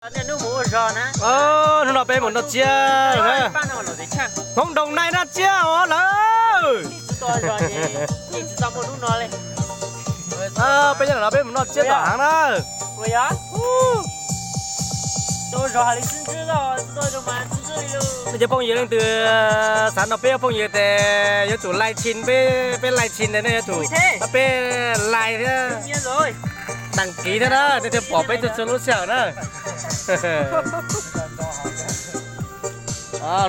Hnub no peb mus noj tsiab na. Hmoob Doos Nais noj tsiab os lawm. Peb nyob no peb mus noj tsiab tom hav na. Nej cov phooj ywg leej twg xav nrog peb ua phooj ywg ces yuav tsum like thin peb, peb like thin ntawd nej yuav tsum pab peb like thiab, đăng ký thiab na, nej thiaj pom peb txhua txhua lub sij hawm na.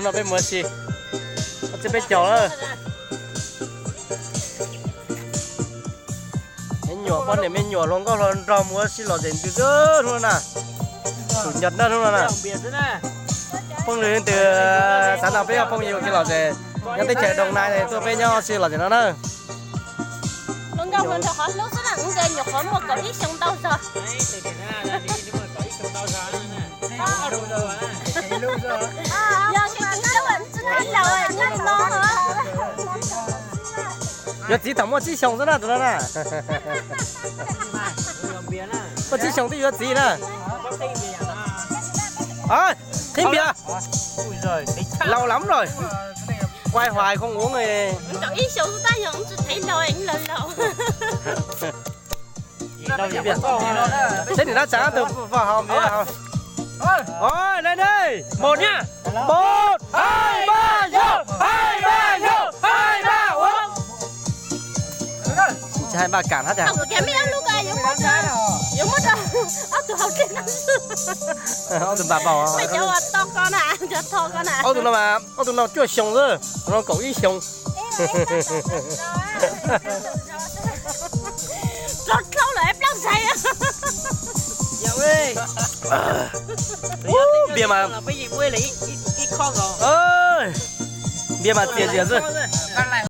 No peb mus ua si, ua si peb caug na. Me nyuam poj niam me nyuam hluas nkauj hluas nraug mus ua si lom zem ntws xwb hnub no na. Tus nyuam na hnub no na. Phooj ywg leej twg xav nrog peb ua phooj ywg ua ke lom zem nyob teb chaws Doos Nais tuaj peb nyob ua si lom zem no na. Hluas nkauj hluas nraug qhov hlub xwb na, kuv nkawd nyuam qhuav muaj kaum ib xyoo ntau zog. Yog tsis laus no. Yuav txiv thaum muaj tsib xyoos xwb na tus no na. Muaj tsib xyoos twb yuav txiv na. Qhib npias, laus lawm lawm. Quay hoài không uống. Kaum ib xyoos tab yog tsis laus, laus. Seb nim no tsaav tus faj hau npias. Ôi, đây đây. Một nha. Một, hai, ba, vô. Hai, ba, vô. Hai, ba, uống. Tsis hai ba cam hab tas. Ob tug npa paus. Ob tug no mas, ob tug no cuaj xyoos xwb, tus no kaum ib xyoos. Npias mas, npias mas txias zias xwb.